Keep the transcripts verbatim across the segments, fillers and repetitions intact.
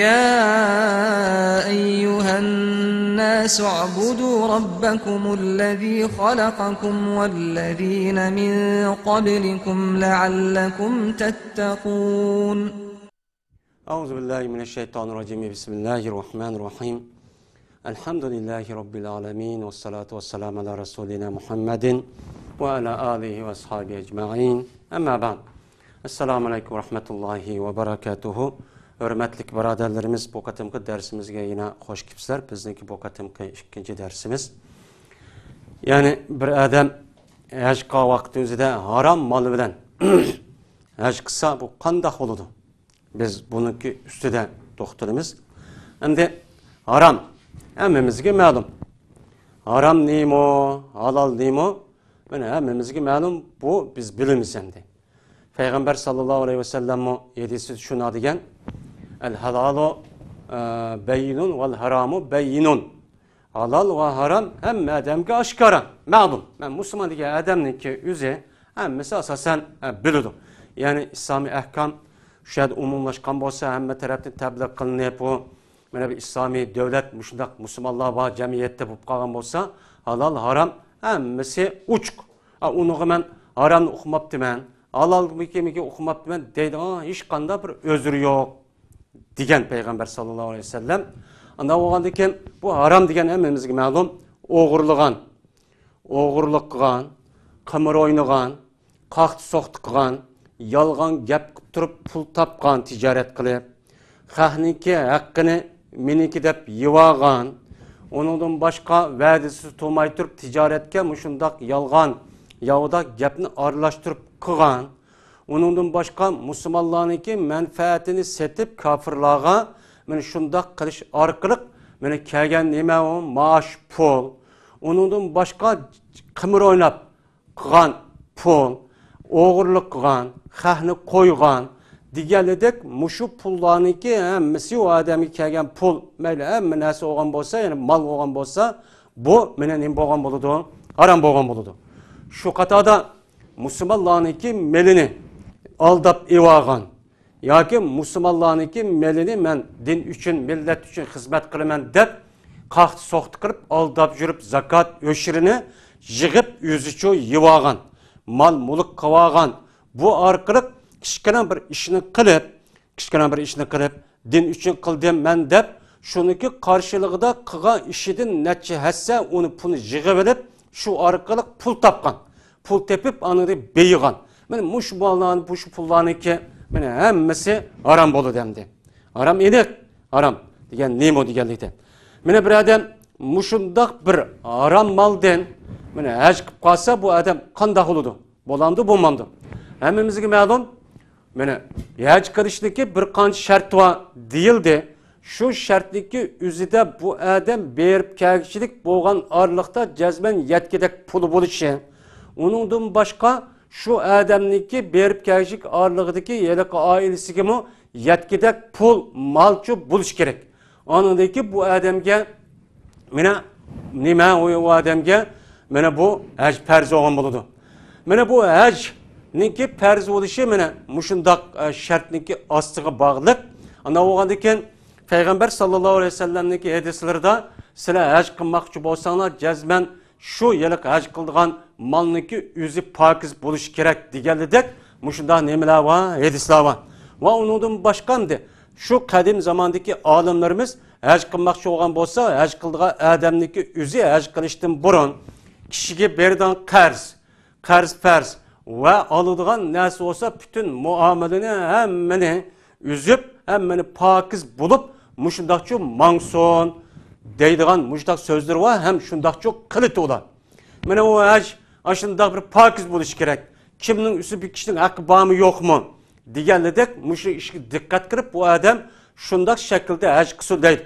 يا أيها الناس اعبدوا ربكم الذي خلقكم والذين من قبلكم لعلكم تتقون. أعوذ بالله من الشيطان الرجيم. بسم الله الرحمن الرحيم. الحمد لله رب العالمين. والصلاة والسلام على رسولنا محمد وعلى آله وأصحابه أجمعين. أما بعد. السلام عليكم ورحمة الله وبركاته. ھۆرمەتلىك بۇرادەرلىرىمىز، بۇ قېتىمقى دەرسىمىزگە يەنە خوش كېلىپسىلەر. بىزنىڭكى بۇ قېتىمقى ئىككىنچى دەرسىمىز. يەنى بىر ئادەم ھەج قىلغان ۋاقتى ئۆزىدە ھارام مال بىلەن ھەج قىلسا، بۇ قانداق بولىدۇ؟ بىز بۇنىڭكى ئۈستىدە توختىلىمىز. ئەمدى ھارام ھەممىمىزگە مەلۇم. ھارام نېمە، ھالال نېمە؟ مانا ھەممىمىزگە مەلۇم، بۇ بىز بىلىمىز ئەمدى. پەيغەمبەر ساللاللاھۇ ئەلەيھى ۋەسەللەممۇ ھەدىسىدە شۇنداق دېگەن، الحلال بيّن والحرام بيّن. ھالال ۋە ھارام ھەممە ئادەمگە ئاشكارا، مەلۇم. مەن مۇسۇلمان دېگەن ئادەمنىڭكى ئۆزى ھەممىسى ئاساسەن، ئە، بىلىدۇ. يەنى ئىسلامىي ئەھكام شۇ يەردە ئومۇملاشقان بولسا، ھەممە تەرەپتىن تەبلىغ قىلىنىپ، بۇ مانا بىر ئىسلامىي دۆلەت، مۇشۇنداق مۇسۇلمانلار بار جەمئىيەتتە بولۇپ قالغان بولسا، ھالال، ھارام ھەممىسى ئوچۇق. ئا، ئۇنىڭغا مەن ھارامنى ئۇقماپتىمەن، ھالالمىكىنىنى ئۇقماپتىمەن دەيدىغان ھېچقانداق بىر ئۆزرى يوق، دېگەن پەيغەمبەر ساللاللاھۇ ئەلەيھى ۋەسەللەم. ئانداق بولغاندىكىن بۇ ھارام دېگەن ھەممىمىزگە مەلۇم. ئوغرىلىغان، ئوغرىلىق قىلغان، قىمىر ئوينىغان، قاختا-سوختا قىلغان، يالغان گەپ قىلىپ تۇرۇپ پۇل تاپقان تىجارەت قىلىپ، خەقنىڭكى ھەققىنى مېنىڭكى دەپ يېۋالغان، ئۇنىڭدىن باشقا ۋەدىسى تۇرماي تۇرۇپ تىجارەتكە مۇشۇنداق يالغان، ياۋىداق گەپنى ئارىلاشتۇرۇپ قىلغان، ئۇنىڭدىن باشقا مۇسۇلمانلارنىڭكى مەنپەئەتىنى سېتىپ كاپىرلارغا مانا شۇنداق قىلىش ئارقىلىق مانا كەلگەن نېمە ئۇ؟ مائاش، پۇل. ئۇنىڭدىن باشقا قىمىر ئويناپ قىلغان پۇل، ئوغرىلىق قىلغان، خەقنى قويغان دېگەنلىدەك، مۇشۇ پۇللارنىڭكى ھەممىسى ئۇ ئادەمگە كەلگەن پۇل، مەيلى ھەممە نەرسە بولغان بولسا، يەنى مال بولغان بولسا، بۇ مانا نېمە بولغان بولىدۇ؟ ھارام بولغان بولىدۇ. شۇ قاتاردا مۇسۇلمانلارنىڭكى مېلىنى ئالداپ ئېلىۋالغان، ياكى مۇسۇلمانلارنىڭكى مېلىنى مەن دىن ئۈچۈن، مىللەت ئۈچۈن خىزمەت قىلىمەن دەپ، قاختا-سوختا قىلىپ، ئالداپ يۈرۈپ، زاكات ئۆشرىنى يىغىپ، ئۆزىچۇ يېۋالغان، مال-مۈلۈك قىلىۋالغان، بۇ ئارقىلىق كىچىككىنە بىر ئىشنى قىلىپ، كىچىككىنە بىر ئىشنى قىلىپ، دىن ئۈچۈن قىلدىم مەن دەپ، شۇنىڭكى قارشىلىقىدا قىلغان ئىشىدىن نەچچە ھەسسە ئۇنى پۇلنى يىغىۋېلىپ، شۇ ئارقىلىق پۇل تاپقان. پۇل تېپىپ، ئاندىن بېيىغان. مانا مۇشۇ بالىلارنى، مۇشۇ پۇللارنىڭكى، مانا ھەممىسى ھارام بولىدۇ ئەمدى. ھارام ئېنىق، ھارام دېگەن نېمە دېگەنلىكتە. مانا بىر ئادەم مۇشۇنداق بىر ھارام مالدىن، مانا ھەج قىلىپ قالسا، بۇ ئادەم قانداق بولىدۇ؟ بولامدۇ، بولمامدۇ؟ ھەممىمىزگە مەلۇم، مانا، ھەج قىلىشنىڭكى بىر قانچە شەرتى بار دېيىلدى. شۇ شەرتنىڭكى ئۆزىدە بۇ ئادەم بېرىپ كەلگۈچىلىك بولغان ئارىلىقتا جەزمەن يەتكۈدەك پۇلى بولۇشى، ئۇنىڭدىن باشقا شۇ ئادەمنىڭكى بېرىپ كەلگۈچىلىك ئارىلىقىدىكى ھېلىقى ئائىلىسىگىمۇ يەتكۈدەك پۇل، مالچۇ بولۇشى كېرەك. ئاندىن كېيىن بۇ ئادەمگە مانا نېمە، ئۇ، ئۇ ئادەمگە مانا بۇ ھەج پەرز بولغان بولىدۇ. مانا بۇ ھەجنىڭكى پەرز بولۇشى مانا مۇشۇنداق، ئە، شەرتنىڭكى ئاستىغا باغلىق. ئانداق بولغاندىن كېيىن پەيغەمبەر ساللاللاھۇ ئەلەيھى ۋەسەللەمنىڭكى ھەدىسلىرىدە، سىلەر ھەج قىلماقچى بولساڭلار، جەزمەن شۇ ھېلىقى ھەج قىلىدىغان مالنىڭكى ئۆزى پاكىز بولۇشى كېرەك دېگەنلىدەك، مۇشۇنداق نېمىلەر بار، ھەدىسلەر بار. ۋە ئۇنىڭدىن باشقا ئەمدى شۇ قەدىم زاماندىكى ئالىملىرىمىز ھەج قىلماقچى بولغان بولسا، ھەج قىلىدىغان ئادەمنىڭكى ئۆزى ھەج قىلىشتىن بۇرۇن كىشىگە بېرىدىغان قەرز، قەرز پەرز ۋە ئالىدىغان نەرسە بولسا، پۈتۈن مۇئامىلىنى ھەممىنى ئۈزۈپ، ھەممىنى پاكىز بولۇپ، مۇشۇنداقچۇ ماڭسۇن دەيدىغان مۇشۇنداق سۆزلىرى بار، ھەم شۇنداقچۇ قىلىتى ئۇلار. مانا ئۇ ھەج ئاشۇنداق بىر پاكىز بولۇشى كېرەك. كىمنىڭ ئۈستىدە بىر كىشىنىڭ ھەققى بارمۇ، يوقمۇ دېگەنلىدەك، مۇشۇ ئىشقا دىققەت قىلىپ، بۇ ئادەم شۇنداق شەكىلدە ھەج قىلسۇن دەيدۇ.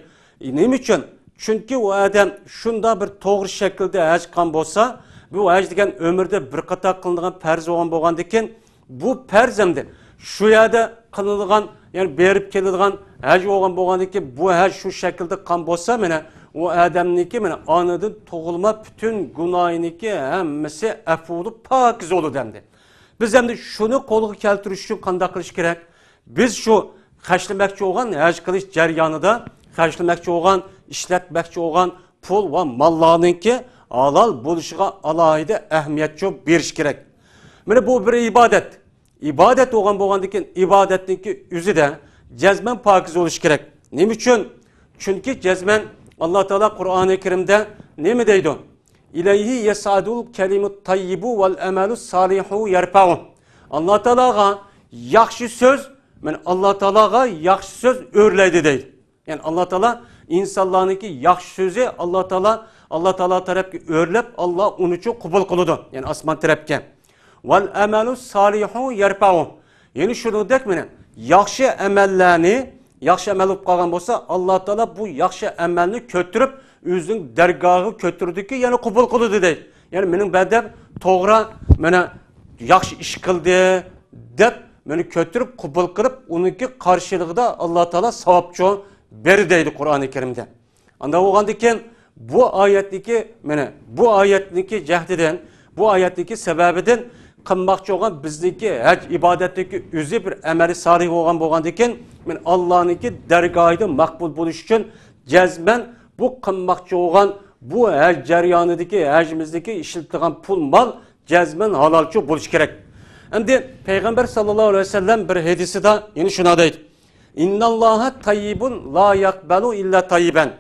نېمە ئۈچۈن؟ چۈنكى ئۇ ئادەم شۇنداق بىر توغرا شەكىلدە ھەج قىلغان بولسا، بۇ ھەج دېگەن ئۆمۈردە بىر قاتار قىلىنىدىغان پەرز بولغان، بولغاندىكىن، بۇ پەرز ئەمدى شۇ يەردە قىلىنىدىغان، يەنى بېرىپ كېلىدىغان ھەج بولغان، بولغاندىكىن، بۇ ھەج شۇ شەكىلدە قىلغان بولسا، مانا ئۇ ئادەمنىڭكى، مانا ئانىدىن تۇغۇلما پۈتۈن گۇناھىنىڭكى ھەممىسى ئەپۇ بولۇپ، پاكىز بولىدۇ ئەمدى. بىز ئەمدى شۇنى قولغا كەلتۈرۈش ئۈچۈن قانداق قىلىش كېرەك؟ بىز شۇ خەجلىمەكچى بولغان، ھەج قىلىش جەريانىدا خەجلىمەكچى بولغان، ئىشلەتمەكچى بولغان پۇل ۋە ماللارنىڭكى ھالال بولۇشىغا ئالاھىدە ئەھمىيەت چوڭ بېرىش كېرەك. مانا بۇ بىر ئىبادەت. ئىبادەت بولغان بولغاندىن كېيىن، ئىبادەتنىڭكى ئۆزىدە جەزمەن پاكىز بولۇش كېرەك. نېمە ئۈچۈن؟ چۈنكى جەزمەن ئاللا تائالا قۇرئانى كەرىمدە نېمە دەيدۇ؟ «ئىلەيھى يەسئەدۇل كەلىمۇت تەييىبۇ ۋەل ئەمەلۇس سالىھۇ يەرفەئۇ.» ئاللا تائالاغا ياخشى سۆز، مانا ئاللا تائالاغا ياخشى سۆز ئۆرلەيدۇ دەيدۇ. يەنى ئاللا تائالا ئىنسانلارنىڭكى ياخشى سۆزى ئاللا تائالا، ئاللا تائالا تەرەپكە ئۆرلەپ، ئاللا ئۇنى چوڭ قوبۇل قىلىدۇ. يەنى ئاسمان تەرەپكە. «ۋەل ئەمەلۇس سالىھۇ يەرفەئۇ.» يەنى شۇنىڭدەك مانا ياخشى ئەمەللەرنى، ياخشى ئەمەل بولۇپ قالغان بولسا، ئاللا تائالا بۇ ياخشى ئەمەلنى كۆتۈرۈپ، ئۆزىنىڭ دەرگاھىغا كۆتۈرىدۇكى، يەنى قوبۇل قىلىدۇ دەيدۇ. يەنى مېنىڭ بەندەم توغرا، مانا ياخشى ئىش قىلدى دەپ، مېنى كۆتۈرۈپ قوبۇل قىلىپ، ئۇنىڭكى قارشىلىقىدا ئاللا تائالا ساۋابچۇ بېرىدۇ دەيدۇ قۇرئانى كەرىمدە. ئانداق بولغاندىكىن، بۇ ئايەتنىكى، مانا بۇ ئايەتنىكى جەھدىدىن، بۇ ئايەتنىكى سەۋەبىدىن قىلماقچى بولغان بىزنىڭكى ھەج ئىبادەتنىڭكى ئۆزى بىر ئەمەلى سالىھ بولغان بولغاندىكىن، مانا ئاللانىڭكى دەرگاھىدا مەقبۇل بولۇش ئۈچۈن جەزمەن بۇ قىلماقچى بولغان، بۇ ھەج جەريانىدىكى، ھەجىمىزدىكى ئىشلىتىدىغان پۇل مال جەزمەن ھالالچۇ بولۇشى كېرەك. ئەمدى پەيغەمبەر ساللاللاھۇ ئەلەيھى ۋەسەللەم بىر ھەدىسىدا يەنە شۇنداق دەيدۇ: «ئىنناللاھە تەييىبۇن لا يەقبەلۇ ئىللا تەييىبەن.»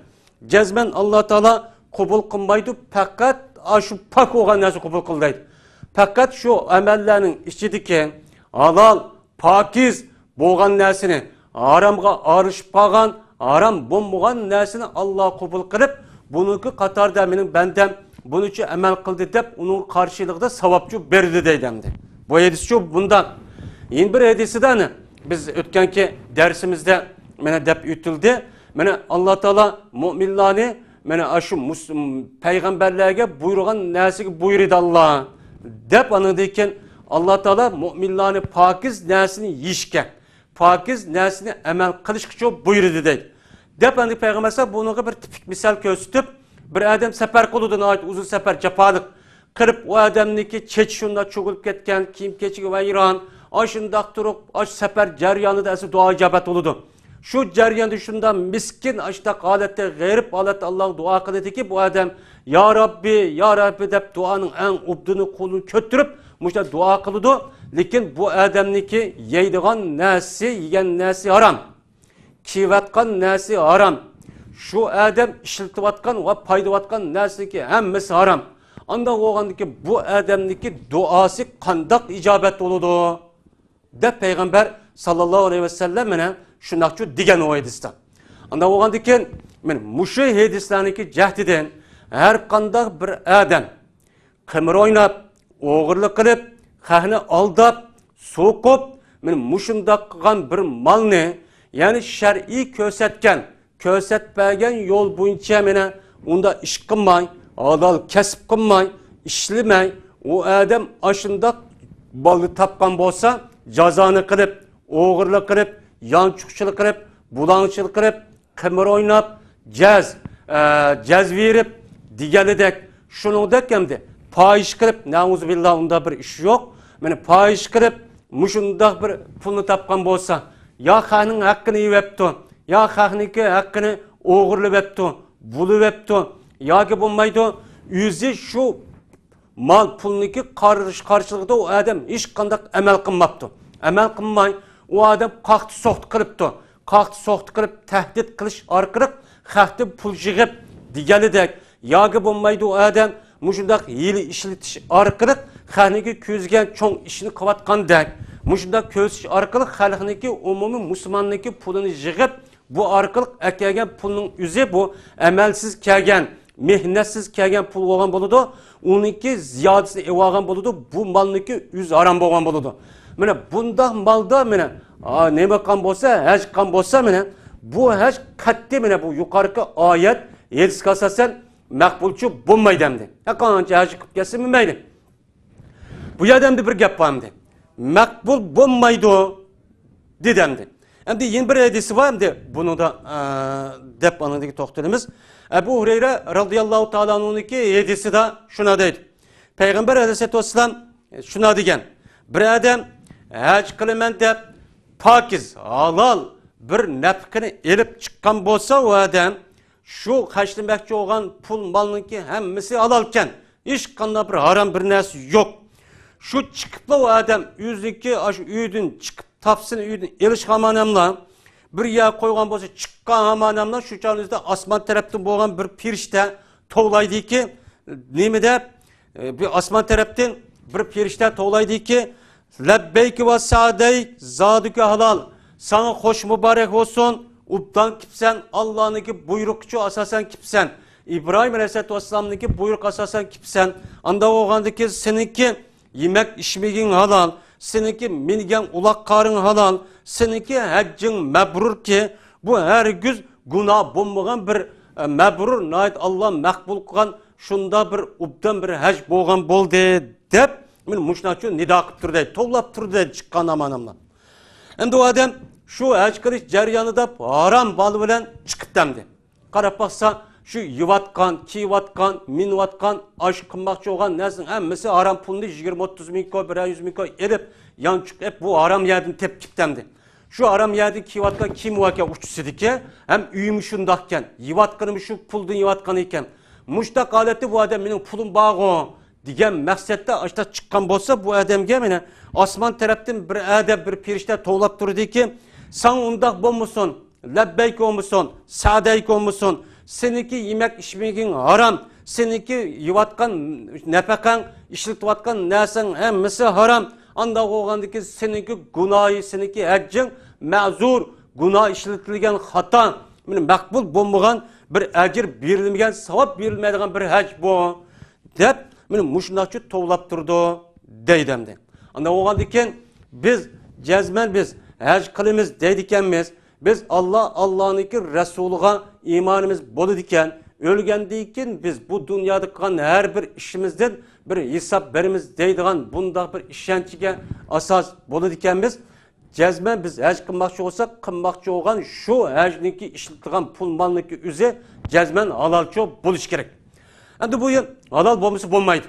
جەزمەن ئاللا تائالا قوبۇل قىلمايدۇ، پەقەت ئاشۇ پاك بولغان نەرسە قوبۇل قىلىدۇ دەيدۇ. پەقەت شۇ ئەمەللەرنىڭ ئىچىدىكى ھالال، پاكىز بولغان نەرسىنى، ھارامغا ئارىلىشىپ قالغان، ھارام بولمىغان نەرسىنى ئاللا قوبۇل قىلىپ، بۇنىڭكى قاتارىدا مېنىڭ بەندەم بۇنىچە ئەمەل قىلدى دەپ، ئۇنىڭ قارشىلىقىدا ساۋابچۇ بېرىدۇ دەيدۇ ئەمدى. بۇ ھەدىسچۇ بۇنداق. يەنە بىر ھەدىسىدە ئەنە بىز ئۆتكەنكى دەرسىمىزدە مانا دەپ ئۆتۈلدى. مانا ئاللا تائالا مۆمىنلارنى مانا ئاشۇ مۇس-، پەيغەمبەرلەرگە بۇيرۇغان نەرسىگە بۇيرىدى ئاللا دەپ، ئاندىن كېيىن ئاللا تائالا مۆمىنلارنى پاكىز نەرسىنى يېيىشكە، پاكىز نەرسىنى ئەمەل قىلىشقىچۇ بۇيرىدى دەيدۇ. دەپ ئەمدى پەيغەمبەر ئەلەيھىسسالام بۇنىڭغا بىر تىپىك مىسال كۆرسىتىپ، بىر ئادەم سەپەر قىلىدۇ، ناھايىتى ئۇزۇن سەپەر، جاپالىق قىلىپ، ئۇ ئادەمنىڭكى چېچى شۇنداق چۆكۈلۈپ كەتكەن، كىيىم-كېچىكى ۋەيران، ئاشۇنداق تۇرۇپ، ئاشۇ سەپەر جەريانىدا ئەسلى دۇئا ئىجابەت بولىدۇ. شۇ جەرياندا شۇنداق مىسكىن، ئاشۇنداق ھالەتتە، غېرىب ھالەتتە ئاللاغا دۇئا قىلىدىكى، بۇ ئادەم، يا رەببى، يا رەببى دەپ دۇئانىڭ ئەڭ ئوبدىنى قولىنى كۆتۈرۈپ، مۇشۇنداق دۇئا قىلىدۇ. لېكىن بۇ ئادەمنىڭكى يەيدىغان نەرسىسى، يېگەن نەرسىسى ھارام. كىيىۋاتقان نەرسە ھارام. شۇ ئادەم ئىشلىتىۋاتقان ۋە پايدىۋاتقان نەرسىنىڭكى ھەممىسى ھارام. ئانداق بولغاندىكىن بۇ ئادەمنىڭكى دۇئاسى قانداق ئىجابەت بولىدۇ؟ دەپ پەيغەمبەر ساللاللاھۇ ئەلەيھى ۋەسەللەم مانا شۇنداقچۇ دېگەن ئۇ ھەدىستە. ئانداق بولغاندىكىن، مانا مۇشۇ ھەدىسلەرنىڭكى جەھىتىدىن ھەر قانداق بىر ئادەم قىمار ئويناپ، ئوغرىلىق قىلىپ، خەقنى ئالداپ، سوقۇپ، مانا مۇشۇنداق قىلغان بىر مالنى، يەنى شەرئىي كۆرسەتكەن، كۆرسەتىپ بەرگەن يول بويىچە مانا ئۇنداق ئىش قىلماي، ھالال كەسىپ قىلماي، ئىشلىمەي، ئۇ ئادەم ئاشۇنداق مالنى تاپقان بولسا، جازانى قىلىپ، ئوغرىلىق قىلىپ، يانچۇقچىلىق قىلىپ، بۇلاڭچىلىق قىلىپ، قىمار ئويناپ، جەز، ئە، جەز بېرىپ دېگەنىدەك، شۇنىڭدەك ئەمدى پاھىشە قىلىپ، نەئۇزۇبىللا، ئۇنداق بىر ئىش يوق. مانا پاھىشە قىلىپ، مۇشۇنداق بىر پۇلنى تاپقان بولسا، يا خەقنىڭ ھەققىنى يېۋەپتۇ، يا خەقنىڭكى ھەققىنى ئوغرىلىۋەپتۇ، بۇلىۋەپتۇ، ياكى بولمايدۇ، ئۆزى شۇ مال پۇلنىڭكى قارش-، قارشىلىقىدا ئۇ ئادەم ھېچقانداق ئەمەل قىلماپتۇ. ئەمەل قىلماي، ئۇ ئادەم قاقتى سوقتى قىلىپتۇ. قاقتى سوقتى قىلىپ، تەھدىت قىلىش ئارقىلىق خەقتىن پۇل يىغىپ دېگەنىدەك، ياكى بولمايدۇ ئۇ ئادەم مۇشۇنداق ھىيلە ئىشلىتىش ئارقىلىق خەقنىڭكى كۆزىگە چوڭ ئىشنى قىلىۋاتقاندەك، مۇشۇنداق كۆرسىتىش ئارقىلىق خەلقنىڭكى، ئومۇمىي مۇسۇلماننىڭكى پۇلىنى يىغىپ، بۇ ئارقىلىق ئەكەلگەن پۇلنىڭ ئۆزى بۇ ئەمەلسىز كەلگەن، مېھنەتسىز كەلگەن پۇل بولغان بولىدۇ. ئۇنىڭكى زىيادىسىنى ئېلىۋالغان بولىدۇ. بۇ مالنىڭكى ئۆزى ھارام بولغان بولىدۇ. مانا بۇنداق مالدا مانا، ئا، نېمە قىلغان بولسا، ھەج قىلغان بولسا، مانا بۇ ھەج قەتئىي مانا بۇ يۇقىرىقى ئايەت، ھەدىسكە ئاساسەن مەقبۇلچۇ بولمايدۇ ئەمدى. ھەرقانچە ھەج قىلىپ كەلسىمۇ مەيلى. بۇ يەردە ئەمدى بىر گەپ بار ئەمدى. مەقبۇل بولمايدۇ دېدى ئەمدى. ئەمدى يەنە بىر ھەدىسى بار ئەمدى. بۇنىڭدا، ئە، دەپ ئاندىن توختىلىمىز. ئەبۇ ھۇرەيرە رەزىياللاھۇ تائالا ئەنھۇنىڭكى ھەدىسىدە شۇنداق دەيدۇ. پەيغەمبەر ئەلەيھىسسالاتۇ ۋەسسالام شۇنداق دېگەن. بىر ئادەم ھەج قىلىمەن دەپ پاكىز، ھالال بىر نەپقىنى ئېلىپ چىققان بولسا، ئۇ ئادەم شۇ خەجلىمەكچى بولغان پۇل مالنىڭكى ھەممىسى ھالالكەن. ھېچقانداق بىر ھارام بىر نەرسە يوق. شۇ چىقىپلا ئۇ ئادەم ئۆزىنىڭكى ئاشۇ ئۆيدىن چىقىپ، تاپسىنى ئۆيدىن ئېلىش ھامانەملا، بىر يەرگە قويغان بولسا، چىققان ھامانەملا شۇ چاغنىڭ ئۆزىدە ئاسمان تەرەپتىن بولغان بىر پېرىشتە توۋلايدىكى، نېمە دەپ، بىر ئاسمان تەرەپتىن بىر پېرىشتە توۋلايدىكى، لەببەيك ۋە سەئدەيك، زادۇكە ھالال. ساڭا خوش مۇبارەك بولسۇن. ئوبدان كېپسەن، ئاللانىڭكى بۇيرۇقىچۇ ئاساسەن كېپسەن. ئىبراھىم ئەلەيھىسسالاتۇ ۋەسسالامنىڭكى بۇيرۇقى ئاساسەن كېپسەن. ئاندا بولغاندىكى سېنىڭكى يېمەك ئىچمىكىڭ ھالال، سېنىڭكى مىنگەن ئۇلاق قارىڭ ھالال، سېنىڭكى ھەججىڭ مەبرۇركى، بۇ ھەرگىز گۇناھ بولمىغان بىر، ئە، مەبرۇر، ناھايىتى ئاللا مەقبۇل قىلغان شۇنداق بىر ئوبدان بىر ھەج بولغان بولدى، دەپ، مانا مۇشۇنداقچۇ نىدا قىلىپ تۇردى، توۋلاپ تۇردى چىققان ئامانەملا. ئەمدى ئۇ ئادەم شۇ ھەج قىلىش جەريانىدا ھارام مال بىلەن چىقىپتىمدى. قاراپ باقسا، شۇ يەۋاتقان، كىيىۋاتقان، مىنىۋاتقان، ئاشۇ قىلماقچى بولغان نەرسىنىڭ ھەممىسى ھارام پۇلنى يىگىرمە ئوتتۇز مىڭ كوي، بىر يۈز مىڭ كوي ئېلىپ، يانچۇق ئېلىپ، بۇ ھارام يەردىن تېپىپ كېپتەمدى. شۇ ھارام يەردىن كىيىۋاتقان كىيىم باركەن، ئۇچىسىدىكى، ھەم ئۆيىمۇ شۇنداقكەن، يەۋاتقىنىمۇ شۇ پۇلدىن يەۋاتقان ئىكەن. مۇشۇنداق ھالەتتە بۇ ئادەم مېنىڭ پۇلۇم بارغۇ دېگەن مەقسەتتە ئاشۇنداق چىققان بولسا، بۇ ئادەمگە مانا ئاسمان تەرەپتىن بىر ئادەم، بىر پېرىشتە توۋلاپ تۇردىكى، ساڭا ئۇنداق بولمىسۇن، لەببەيك بولمىسۇن، سەئدەيك بولمىسۇن، سېنىڭكى يېمەك ئىچمىكىڭ ھارام، سېنىڭكى يەۋاتقان نەپەقەڭ، ئىشلىتىۋاتقان نەرسەڭ ھەممىسى ھارام. ئانداق بولغاندىكىن سېنىڭكى گۇناھى، سېنىڭكى ھەججىڭ مەزۇر، گۇناھ ئىشلىتىلگەن خاتا، مانا مەقبۇل بولمىغان، بىر ئەجىر بېرىلمىگەن، ساۋاب بېرىلمەيدىغان بىر ھەج بۇ، دەپ، مانا مۇشۇنداقچە توۋلاپ تۇرىدۇ، دەيدۇ ئەمدى. ئانداق بولغاندىكىن بىز جەزمەن بىز ھەج قىلىمىز دەيدىكەنمىز. بىز ئاللا، ئاللانىڭكى رەسۇلىغا ئىمانىمىز بولىدىكەن، ئۆلگەندىن كېيىن بىز بۇ دۇنيادا قىلغان ھەر بىر ئىشىمىزدىن بىر ھېساب بېرىمىز دەيدىغان بۇنداق بىر ئىشەنچكە ئاساس بولىدىكەنمىز. جەزمەن بىز ھەج قىلماقچى بولساق، قىلماقچى بولغان شۇ ھەجنىڭكى ئىشلىتىدىغان پۇل مالنىڭكى ئۆزى جەزمەن ھالالچۇ بولۇشى كېرەك. ئەمدى بۇ ھالال بولمىسا بولمايدۇ.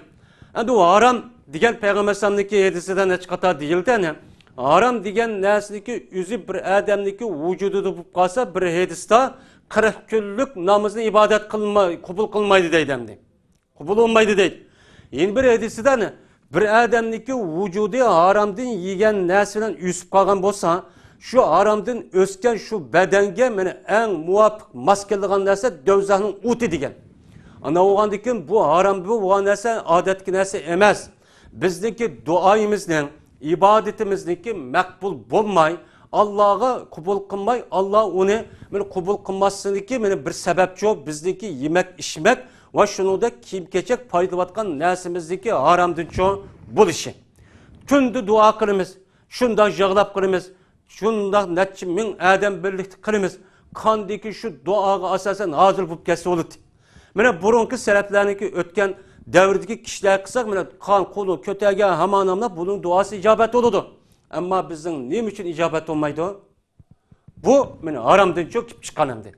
ئەمدى ئۇ ھارام دېگەن پەيغەمبەر ئەلەيھىسسالامنىڭكى ھەدىسىدە نەچچە قاتا دېيىلدى، يەنى ھارام دېگەن نەرسىنىڭكى ئۆزى بىر ئادەمنىڭكى ۋۇجۇدىدا بولۇپ قالسا، بىر ھەدىستە قىرىق كۈنلۈك نامىزنى ئىبادەت قىلماي، قوبۇل قىلمايدۇ دەيدۇ ئەمدى. قوبۇل بولمايدۇ دەيدۇ. يەنە بىر ھەدىستە بىر ئادەمنىڭكى ۋۇجۇدى ھارامدىن يېگەن نەرسە بىلەن ئۆسۈپ قالغان بولسا، شۇ ھارامدىن ئۆسكەن شۇ بەدەنگە مانا ئەڭ مۇۋاپىق، ماس كېلىدىغان نەرسە دوزاخنىڭ ئوتى دېگەن. ئانداق بولغاندىكىن بۇ ھارام بولغان نەرسە ئادەتتىكى نەرسە ئەمەس. بىزنىڭكى دۇئايىمىزنىڭ، ئىبادىتىمىزنىڭكى مەقبۇل بولماي، ئاللاغا قوبۇل قىلماي، ئاللا ئۇنى مانا قوبۇل قىلماسلىقىدىكى مانا بىر سەۋەبچۇ، بىزنىڭكى يېمەك، ئىچمەك ۋە شۇنىڭدەك كىيىم-كېچەك پايدىلىنىۋاتقان نەرسىمىزنىڭكى ھارامدىنچۇ بولۇشى. كۈندە دۇئا قىلىمىز، شۇنداق يىغلاپ قىلىمىز، شۇنداق نەچچە مىڭ ئادەم بىرلىكتە قىلىمىز. قاندىكى شۇ دۇئاغا ئاساسەن ھازىر بولۇپ كەتسە بولىدۇ. مانا بۇرۇنقى سەلەپلەرنىڭكى، ئۆتكەن دەۋردىكى كىشىلەر قىلساق، مانا قان قولىنى كۆتەرگەن ھاماناملا بۇنىڭ دۇئاسى ئىجابەت بولىدۇ. ئەمما بىزنىڭ نېمە ئۈچۈن ئىجابەت بولمايدۇ؟ بۇ مانا ھارامدىنچۇ كېلىپ چىققان ئەمدى.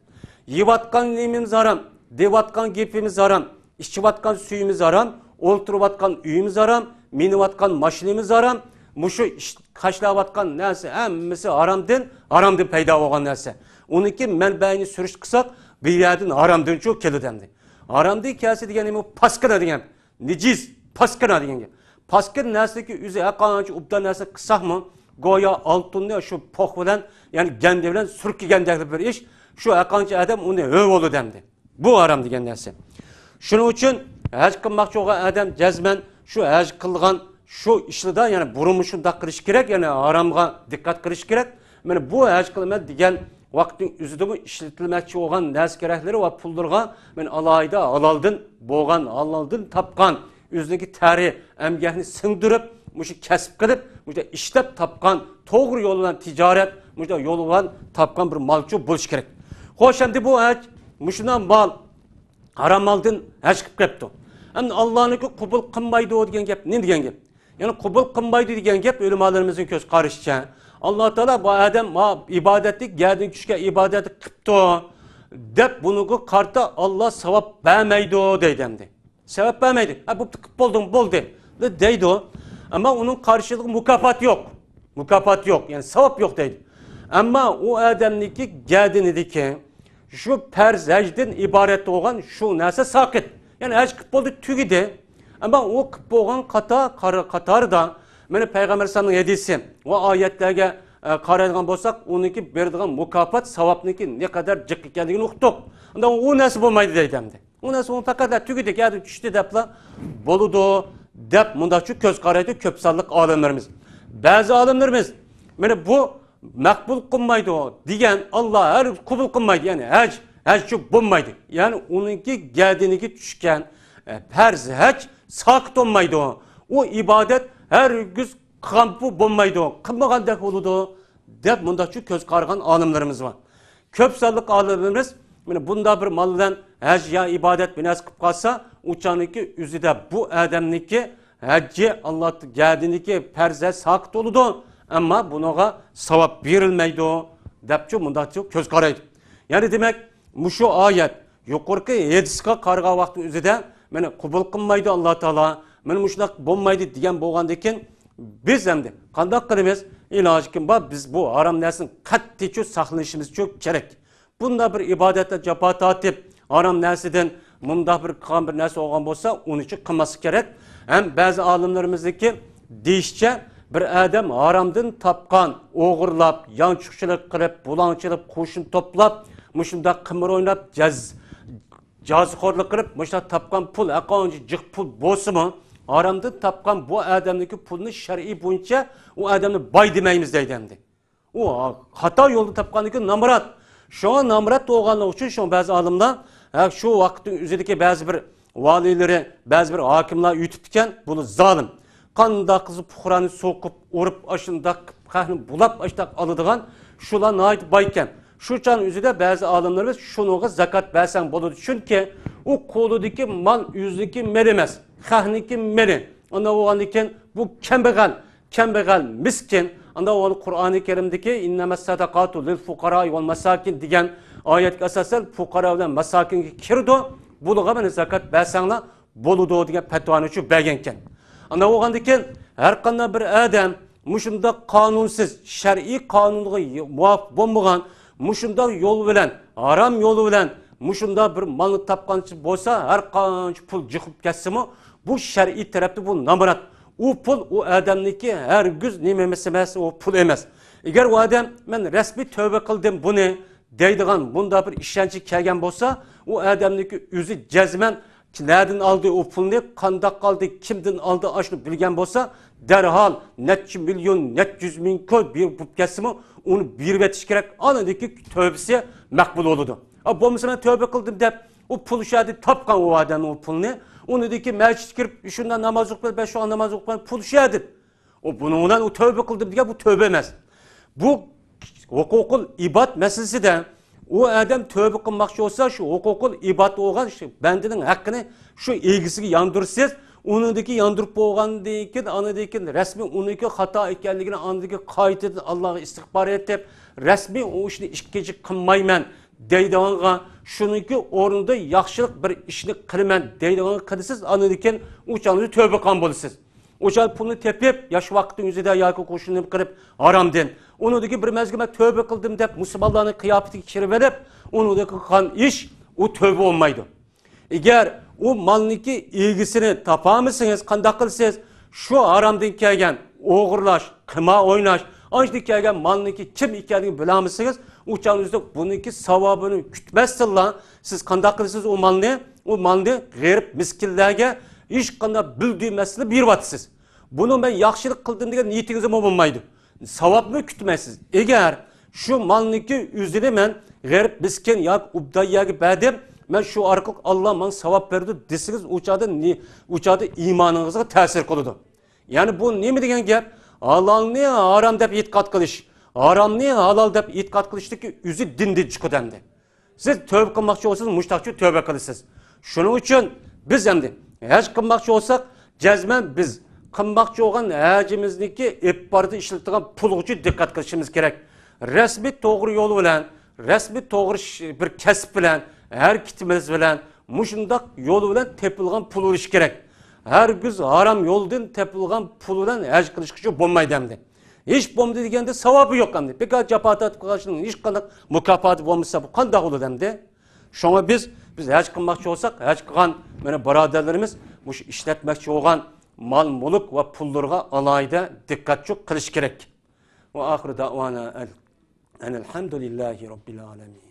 يەۋاتقان نېمىمىز ھارام، دەۋاتقان گېپىمىز ھارام، ئىچىۋاتقان سۈيىمىز ھارام، ئولتۇرۇۋاتقان ئۆيىمىز ھارام، مىنىۋاتقان ماشىنىمىز ھارام، مۇشۇ ئىش-، خەجلەۋاتقان نەرسە ھەممىسى ھارامدىن، ھارامدىن پەيدا بولغان نەرسە. ئۇنىڭكى مەنبەيىنى سۈرۈشتە قىلساق، بۇ يەردىن ھارامدىنچۇ كېلىدۇ ئەمدى. ھارامدىن كەلسە دېگەن نېمە؟ پاسكىنا دېگەن. نىجىس، پاسكىنا دېگەن گەپ. پاسكىنا نەرسىنىڭكى ئۆزى ھەرقانچە ئوبدان نەرسە قىلساقمۇ، گويا ئالتۇننى شۇ پوخ بىلەن، يەنى گەندە بىلەن سۈركىگەندەك بىر ئىش. شۇ ھەرقانچە ئادەم ئۇنى ھۆ بولىدۇ ئەمدى. بۇ ھارام دېگەن نەرسە. شۇنىڭ ئۈچۈن ھەج قىلماقچى بولغان ئادەم جەزمەن شۇ ھەج قىلغان شۇ ئىشلىدا، يەنى بۇرۇنمۇ شۇنداق قىلىش كېرەك، يەنى ھارامغا دىققەت قىلىش كېرەك. مانا بۇ ھەج قىلىمەن دېگەن ۋاقىتنىڭ ئۆزىدىمۇ ئىشلىتىلمەكچى بولغان نەرسە كېرەكلىرى ۋە پۇللىرىغا مانا ئالاھىدە ھالالدىن بولغان، ھالالدىن تاپقان، ئۆزىنىڭكى تەرى، ئەمگەكنى سىڭدۈرۈپ، مۇشۇ كەسىپ قىلىپ، مۇشۇ ئىشلەپ تاپقان، توغرا يول بىلەن تىجارەت، مۇشۇ يول بىلەن تاپقان بىر مالچۇ بولۇشى كېرەك. خوش، ئەمدى بۇ ھەج مۇشۇنداق مال، ھارام مالدىن ھەج قىلىپ كەپتۇ. ئەمدى ئاللانىڭكى قوبۇل قىلمايدۇ دېگەن گەپ نېمە دېگەن گەپ؟ يەنى قوبۇل قىلمايدۇ دېگەن گەپ ئۆلىمالىرىمىزنىڭ كۆز قارىشىچە، ئاللا تائالا بۇ ئادەم ما ئىبادەتلىك، گەردىن چۈشكەن ئىبادەتنى قىپتۇ دەپ، بۇنىڭغا قارىتا ئاللا ساۋاب بەرمەيدۇ دەيدۇ ئەمدى. سەۋەب بەرمەيدۇ. ھە، بوپتۇ، قىپ بولدۇڭ، بولدى، دەيدۇ. ئەمما ئۇنىڭ قارشىلىقى مۇكاپات يوق. مۇكاپات يوق، يەنى ساۋاب يوق دەيدۇ. ئەمما ئۇ ئادەمنىڭكى گەدىنىدىكى شۇ پەرز ھەجدىن ئىبارەت بولغان شۇ نەرسە ساقىت. يەنى ھەج قىلىپ بولدى، تۈگىدى. ئەمما ئۇ قىلىپ بولغان خاتا قار-، قاتارىدا مانا پەيغەمبەر ئەلەيھىسسالامنىڭ ھەدىسى ۋە ئايەتلەرگە، ئە، قارايدىغان بولساق، ئۇنىڭكى بېرىدىغان مۇكاپات، ساۋابنىڭكى نەقەدەر جىق ئىكەنلىكىنى ئۇقتۇق. ئۇندا ئۇ نەرسە بولمايدۇ دەيدۇ ئەمدى. ئۇ نەرسە ئۇنى پەقەت تۈگىدى، يەردىن چۈشتى دەپلا بولىدۇ دەپ مۇنداقچە كۆز قارايدۇ كۆپ سانلىق ئالىملىرىمىز. بەزى ئالىملىرىمىز مانا بۇ مەقبۇل قىلمايدۇ دېگەن، ئاللا ھەرگىز قوبۇل قىلمايدۇ، يەنى ھەج، ھەجچۇ بولمايدۇ. يەنى ئۇنىڭكى گەدىنىگە چۈشكەن، ئە، پەرز ھەج ساقىت بولمايدۇ. ئۇ ئىبادەت ھەرگىز قىلغان بولمايدۇ، قىلمىغاندەك بولىدۇ دەپ مۇنداقچە كۆز قارىغان ئالىملىرىمىز بار. كۆپ سانلىق ئالىملىرىمىز مانا بۇنداق بىر مال بىلەن ھەج يا ئىبادەت بىر نەرسە قىلىپ قالسا، ئۇ چاغنىڭكى ئۆزىدە بۇ ئادەمنىڭكى ھەججى ئاللا گەدىنىكى پەرز ھەج ساقىت بولىدۇ، ئەمما بۇنىڭغا ساۋاب بېرىلمەيدۇ دەپچۇ مۇنداقچۇ كۆز قارايدۇ. يەنى دېمەك، مۇشۇ ئايەت يۇقىرىقى ھەدىسقا قارىغان ۋاقىتنىڭ ئۆزىدە مانا قوبۇل قىلمايدۇ ئاللا تائالا، مانا مۇشۇنداق بولمايدۇ دېگەن بولغاندىكىن، بىز ئەمدى قانداق قىلىمىز؟ ئىلاجى كىم بار، بىز بۇ ھارام نەرسىدىن قەتئىيچۇ ساقلىنىشىمىزچۇ كېرەك. بۇنداق بىر ئىبادەتتە جاپا تارتىپ، ھارام نەرسىدىن مۇنداق بىر قىلغان بىر نەرسە بولغان بولسا، ئۇنىچۇ قىلماسلىق كېرەك. ھەم بەزى ئالىملىرىمىزنىڭكى دېيىشىچە، بىر ئادەم ھارامدىن تاپقان، ئوغرىلاپ، يانچۇقچىلىق قىلىپ، بۇلاڭچىلىق، قوشۇن توپلاپ، مۇشۇنداق قىمار ئويناپ، جاز-، جازىخورلۇق قىلىپ، مۇشۇنداق تاپقان پۇل، ھەرقانچە جىق پۇل بولسىمۇ، ھارامدىن تاپقان بۇ ئادەمنىڭكى پۇلىنى شەرئىي بويىچە ئۇ ئادەمنى باي دېمەيمىز دەيدۇ ئەمدى. ئۇ خاتا يولدا تاپقاندىكىن نامرات. شۇڭا نامرات بولغانلىقى ئۈچۈن شۇڭا بەزى ئالىملار، ھە، شۇ ۋاقىتنىڭ ئۆزىدىكى بەزى بىر ۋالىيلىرى، بەزى بىر ھاكىملار ئېيتىپتىكەن، بۇنى زالىم. قانداق قىلسا پۇقرانى سوقۇپ، ئۇرۇپ، ئاشۇنداق قىلىپ خەقنى بۇلاپ، ئاشۇنداق ئالىدىغان، شۇلار ناھايىتى بايكەن. شۇ چاغنىڭ ئۆزىدە بەزى ئالىملىرىمىز شۇنىڭغا زاكات بەرسەڭ بولىدۇ. چۈنكى ئۇ قولىدىكى مال ئۆزىنىڭكى مېلى ئەمەس، خەقنىڭكى مېلى. ئانداق بولغاندىكىن بۇ كەمبەغەل، كەمبەغەل، مىسكىن. ئانداق بولغاندا قۇرئانى كەرىمدىكى «ئىننەمەس سەدەقاتۇ لىل فۇقارائى ۋەل مەساكىن» دېگەن ئايەتكە ئاساسەن پۇقارا بىلەن مەساكىنگە كىرىدۇ. بۇلارغا مانا زاكات بەرسەڭلار بولىدۇ دېگەن پەتىۋانى شۇ بەرگەنكەن. ئانداق بولغاندىكىن ھەر قانداق بىر ئادەم مۇشۇنداق قانۇنسىز، شەرئىي قانۇنغا مۇۋاپىق بولمىغان، مۇشۇنداق يول بىلەن، ھارام يول بىلەن مۇشۇنداق بىر مالنى تاپقانچە بولسا، ھەر قانچە پۇل جىقىپ كەتسىمۇ، بۇ شەرئىي تەرەپتە بۇ نامرات. ئۇ پۇل ئۇ ئادەمنىڭكى ھەرگىز نېمە ئەمەس، ئەمەس، ئۇ پۇل ئەمەس. ئەگەر ئۇ ئادەم، «مەن رەسمىي تۆۋە قىلدىم بۇنى» دەيدىغان مۇنداق بىر ئىشەنچكە كەلگەن بولسا، ئۇ ئادەمنىڭكى ئۆزى جەزمەن نەدىن ئالدى ئۇ پۇلنى، قانداق ئالدى، كىمدىن ئالدى، ئاشۇنى بىلگەن بولسا، دەرھال نەچچە مىليون، نەچچە يۈز مىڭ كوي بېرىپ بولۇپ كەتسىمۇ، ئۇنى بېرىۋېتىش كېرەك. ئاندىن كېيىن تۆۋىسى مەقبۇل بولىدۇ. ئا، بولمىسا، «مەن تۆۋە قىلدىم» دەپ، ئۇ پۇل شۇ يەردە تاپقان ئۇ ئادەم ئۇ پۇلنى. ئۇنىڭدىن كېيىن مەسچىتكە كىرىپ، شۇنداق ناماز ئوقۇپ، بەش ۋاق ناماز ئوقۇپ، پۇل شۇ يەردە. ئۇ بۇنىڭ بىلەن ئۇ تۆۋە قىلدىم دېگەن، بۇ تۆۋە ئەمەس. بۇ ھوقۇقۇل ئىباد مەسىلىسىدە ئۇ ئادەم تۆۋە قىلماقچى بولسا، شۇ ھوقۇقۇل ئىباد بولغان شۇ بەندىنىڭ ھەققىنى شۇ ئىگىسىگە ياندۇرىسىز. ئۇنىڭدىكى ياندۇرۇپ بولغاندىن كېيىن، ئاندىن كېيىن رەسمىي ئۇنىڭكى خاتا ئىكەنلىكىنى، ئاندىن كېيىن قايتىدىن ئاللاغا ئىستىغپار ئېيتىپ، رەسمىي ئۇ ئىشنى ئىككىنچى قىلمايمەن دەيدىغانغا، شۇنىڭكى ئورنىدا ياخشىلىق بىر ئىشنى قىلىمەن دەيدىغانغا قىلىسىز، ئاندىن كېيىن ئۇ چاغدا تۆۋە قىلغان بولىسىز. ئۇ چاغ پۇلنى تېپىپ، ياش ۋاقىتنىڭ ئۆزىدە ياكى قوشنىنى قىرىپ ھارامدىن. ئۇنىڭدىن كېيىن بىر مەزگىل «مەن تۆۋە قىلدىم» دەپ، مۇسۇلمانلارنىڭ قىياپىتىگە كىرىۋېلىپ، ئۇنىڭدىن قىلغان ئىش، ئۇ تۆۋە بولمايدۇ. ئەگەر ئۇ مالنىڭكى ئىگىسىنى تاپالمىسىڭىز، قانداق قىلىسىز؟ شۇ ھارامدىن كەلگەن ئوغرىلاش، قىمار ئويناش، ئاشۇندىن كەلگەن مالنىڭكى كىم ئىكەنلىكىنى بىلەلمىسىڭىز، ئۇ چاغنىڭ ئۆزىدە بۇنىڭكى ساۋابىنى كۈتمەستىنلا، سىز قانداق قىلىسىز؟ ئۇ مالنى، ئۇ مالنى غېرىب مىسكىنلەرگە ھېچقانداق بىلدۈرمەستىن بېرىۋاتىسىز. بۇنى «مەن ياخشىلىق قىلدىم» دېگەن نىيىتىڭىزمۇ بولمايدۇ. ساۋابنى كۈتمەيسىز. ئەگەر شۇ مالنىڭكى ئۆزىنى مەن غېرىب مىسكىن ياكى ئوبدان يەرگە بەردىم، مەن شۇ ئارقىلىق ئاللا ماڭا ساۋاب بەردى دېسىڭىز، ئۇ چاغدا نى-، ئۇ چاغدا ئىمانىڭىزغا تەسىر قىلىدۇ. يەنى بۇ نېمە دېگەن گەپ؟ ھالالنى ھارام دەپ ئېتىقاد قىلىش، ھارامنى ھالال دەپ ئېتىقاد قىلىشتىكى ئۆزى دىندىن چىقىدۇ ئەمدى. سىز تۆۋە قىلماقچى بولسىڭىز، مۇشتاقچۇ تۆۋە قىلىسىز. شۇنىڭ ئۈچۈن بىز ئەمدى ھەج قىلماقچى بولساق، جەزمەن بىز قىلماقچى بولغان ھەجىمىزنىڭكى ئېلىپ بارىدىغان ئىشلىتىدىغان پۇلغىچۇ دىققەت قىلىشىمىز كېرەك. رەسمىي توغرا يول بىلەن، رەسمىي توغرا ش-، بىر كەسىپ بىلەن، ھەرىكىتىمىز بىلەن، مۇشۇنداق يول بىلەن تېپىلغان پۇل بولۇشى كېرەك. ھەرگىز ھارام يولدىن تېپىلغان پۇل بىلەن ھەج قىلىشقىچۇ بولمايدۇ ئەمدى. ھېچ بولمىدى دېگەندە ساۋابى يوق ئەمدى. بىكار جاپا تارتىپ قالغان ئىشنىڭ ھېچقانداق مۇكاپاتى بولمىسا، بۇ قانداق بولىدۇ ئەمدى؟ شۇڭا بىز، بىز ھەج قىلماقچى بولساق، ھەج قىلغان مانا بۇرادەرلىرىمىز مۇشۇ ئىشلەتمەكچى بولغان مال-مۈلۈك ۋە پۇللىرىغا ئالاھىدە دىققەتچۇ قىلىش كېرەك. ۋە ئاخىرۇ دەۋانا ئەن ئەلھەمدۇلىللاھى رەببىل ئالەمىن.